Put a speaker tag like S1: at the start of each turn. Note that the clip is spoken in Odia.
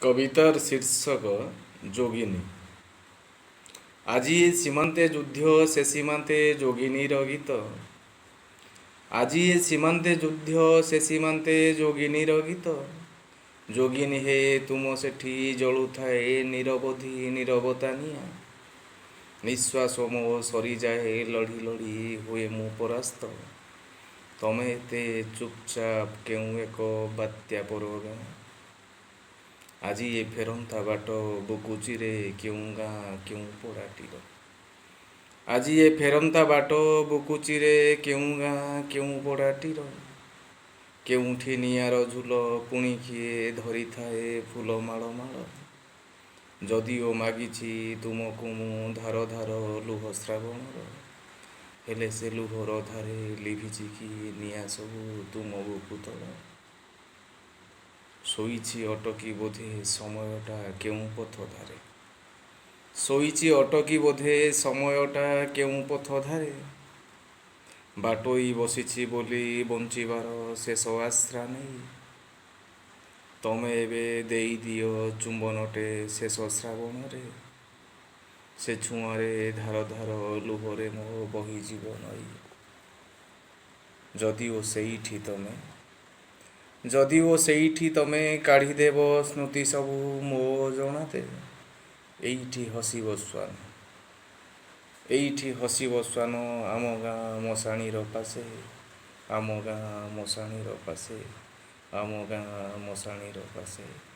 S1: କବିତାର ଶୀର୍ଷକ ଯୋଗିନୀ। ଆଜି ଏ ସୀମାନ୍ତେ ଯୁଦ୍ଧ, ସେ ସୀମାନ୍ତେ ଯୋଗିନୀର ଗୀତ। ଆଜି ଏ ସୀମାନ୍ତେ ଯୁଦ୍ଧ, ସେ ସୀମାନ୍ତେ ଯୋଗିନୀର ଗୀତ। ଯୋଗିନୀ ହେ, ତୁମ ସେଠି ଜଳୁଥାଏ ନିରବଧି ନିରବତା ନିଆଁ। ନିଶ୍ୱାସ ମୋ ସରିଯାଏ, ଲଢ଼ି ଲଢ଼ି ହୁଏ ମୁଁ ପରାସ୍ତ। ତମେ ଏତେ ଚୁପଚାପ, କେଉଁ ଏକ ବାତ୍ୟା ପର ଗାଁ। ଆଜି ଏ ଫେରନ୍ତା ବାଟ ବୁକୁଚିରେ କେଉଁ ଗାଁ, କେଉଁ ପଡ଼ାଟିର। ଆଜି ଏ ଫେରନ୍ତା ବାଟ ବୁକୁଚିରେ କେଉଁ ଗାଁ, କେଉଁ ପଡ଼ାଟିର। କେଉଁଠି ନିଆଁର ଝୁଲ, ପୁଣି କିଏ ଧରିଥାଏ ଫୁଲ ମାଳ ମାଳ। ଯଦିଓ ମାଗିଛି ତୁମକୁ ମୁଁ ଧାର ଧାର ଲୁହ ଶ୍ରାବଣର, ହେଲେ ସେ ଲୁହର ଧାରେ ଲିଭିଛି କି ନିଆଁ ସବୁ ତୁମ ବୁକୁତଳ? ଶୋଇଛି ଅଟକି ବୋଧେ ସମୟଟା କେଉଁ ପଥ ଧାରେ। ଶୋଇଛି ଅଟକି ବୋଧେ ସମୟଟା କେଉଁ ପଥ ଧାରେ। ବାଟୋଇ ବସିଛି ବୋଲି ବଞ୍ଚିବାର ଶେଷ ଆଶ୍ରା ନେଇ। ତମେ ଏବେ ଦେଇଦିଅ ଚୁମ୍ବନଟେ ଶେଷ ଶ୍ରାବଣରେ। ସେ ଛୁଆଁରେ ଧାର ଧାର ଲୁହରେ ମୋ ବହିଯିବ ନଈ। ଯଦିଓ ସେଇଠି ତମେ, ଯଦିଓ ସେଇଠି ତମେ କାଢ଼ିଦେବ ସ୍ମୃତି ସବୁ ମୋ ଅଜଣାତେ, ଏଇଠି ହସିବ ଶ୍ୱାନ, ଏଇଠି ହସିବ ଶ୍ୱାନ ଆମ ଗାଁ ମଶାଣିର ପାଶେ, ଆମ ଗାଁ ମଶାଣିର ପାଶେ, ଆମ ଗାଁ ମଶାଣିର ପାଶେ।